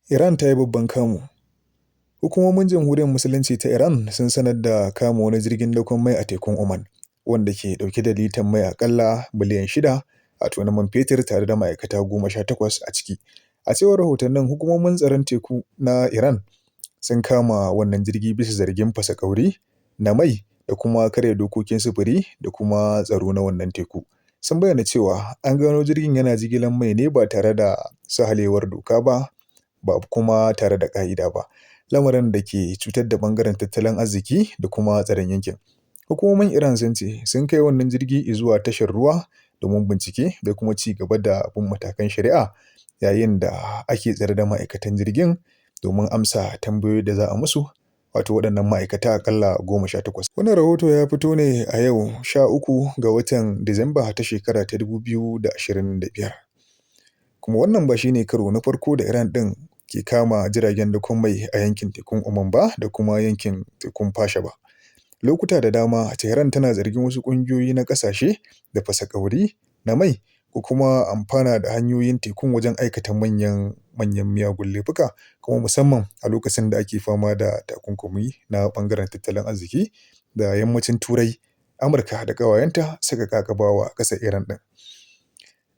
Iran ta yi babban kamu. Hukumomin Jamhuriyar Musulunci ta Iran sun sanar da kama wani jirgin dakon mai a tekun Oman, wanda ke ɗauke da litan mai aƙalla miliyan 6, wato na man fetur, tare da ma'aikata 18 a ciki. A cewar rahotannin, hukumomin tsaron teku na Iran sun kama wannan jirgi bisa zargin fasa ƙwauri na mai da kuma karya dokokin sufuri da kuma tsaro na wannan teku. Sun bayyana cewa an gano jirgin yana jigilar mai ne ba tare da sahalewar doka ba, ba kuma tare da ƙa'ida ba, lamarin da ke cutar da ɓangaren tattalin arziki da kuma tsaron yankin. Hukumomin Iran sun ce sun kai wannan jirgi zuwa tashar ruwa domin bincike da kuma ci gaba da bin matakan shari'a, yayin da ake tsare da ma'aikatan jirgin domin amsa tambayoyi da za a musu, wato waɗannan ma'aikata aƙalla 18. Wannan rahoto ya fito ne a yau 13 ga watan Disamba ta shekara ta 2025. Kuma wannan ba shi ne karo na farko da Iran ɗin ke kama jiragen dakon mai a yankin tekun Oman ba da kuma yankin tekun Fasha ba. Lokuta da dama Tehran tana zargin wasu ƙungiyoyi na ƙasashe da fasa ƙwauri na mai ko kuma amfana da hanyoyin tekun wajen aikata manyan manyan miyagun laifuka, kuma musamman a lokacin da ake fama da takunkumi na ɓangaren tattalin arziki da Yammacin Turai, Amurka da ƙawayenta suka ƙaƙabawa ƙasar Iran ɗin.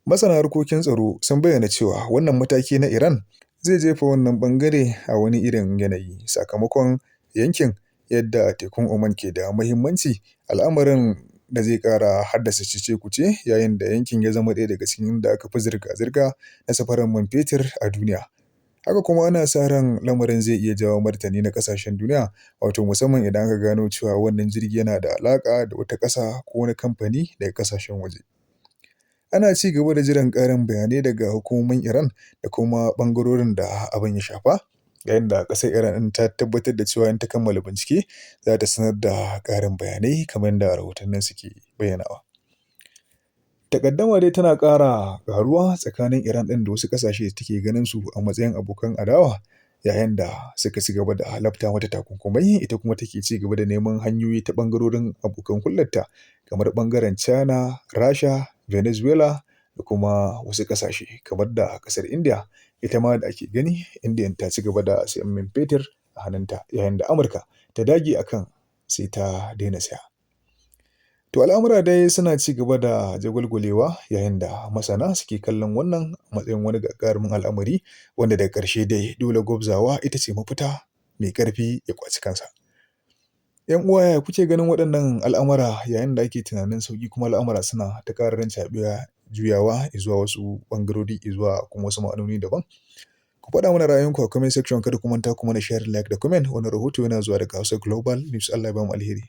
Masana harkokin tsaro sun bayyana cewa wannan mataki na Iran zai jefa wannan ɓangare a wani irin yanayi sakamakon yankin yadda tekun Oman ke da muhimmanci, al'amarin da zai ƙara haddasa cece-kuce yayin da yankin ya zama ɗaya daga cikin inda aka fi zirga-zirga na safarar man fetur a duniya. Haka kuma ana sa ran lamarin zai iya jawo martani na ƙasashen duniya, wato musamman idan aka gano cewa wannan jirgi yana da alaƙa da wata ƙasa ko wani kamfani daga ƙasashen waje. Ana ci gaba da jiran ƙarin bayanai daga hukumomin Iran da kuma ɓangarorin da abin ya shafa, yayin da ƙasar Iran ɗin ta tabbatar da cewa in ta kammala bincike za ta sanar da ƙarin bayanai kamar yadda rahotannin suke bayyanawa. Takaddama dai tana ƙara ƙaruwa tsakanin Iran ɗin da wasu ƙasashe da take ganin su a matsayin abokan adawa, yayin da suka ci gaba da lafta mata takunkumai, ita kuma take ci gaba da neman hanyoyi ta ɓangarorin abokan hulɗarta kamar ɓangaren China, Rasha, Venezuela da kuma wasu ƙasashe kamar da ƙasar India, ita ma da ake gani Indiyan ta ci gaba da sayan man fetur a hannunta, yayin da Amurka ta dage akan sai ta daina saya. To, al'amura dai suna ci gaba da jagwalgwalewa, yayin da masana suke kallon wannan a matsayin wani gagarumin al'amari wanda daga ƙarshe dai dole gwabzawa ita ce mafita, mai ƙarfi ya ƙwaci kansa. ‘Yan uwa, yaya kuke ganin waɗannan al'amura yayin da ake tunanin sauƙi kuma al'amura suna ta ƙara rincaɓewa, juyawa zuwa wasu ɓangarori, zuwa kuma wasu ma'anoni daban? Ku faɗa mana ra'ayoyinku a comment section. Kada ku manta ku mana share, like da comment. Wannan rahoto yana zuwa daga Hausa Global News. Allah ya bamu alheri.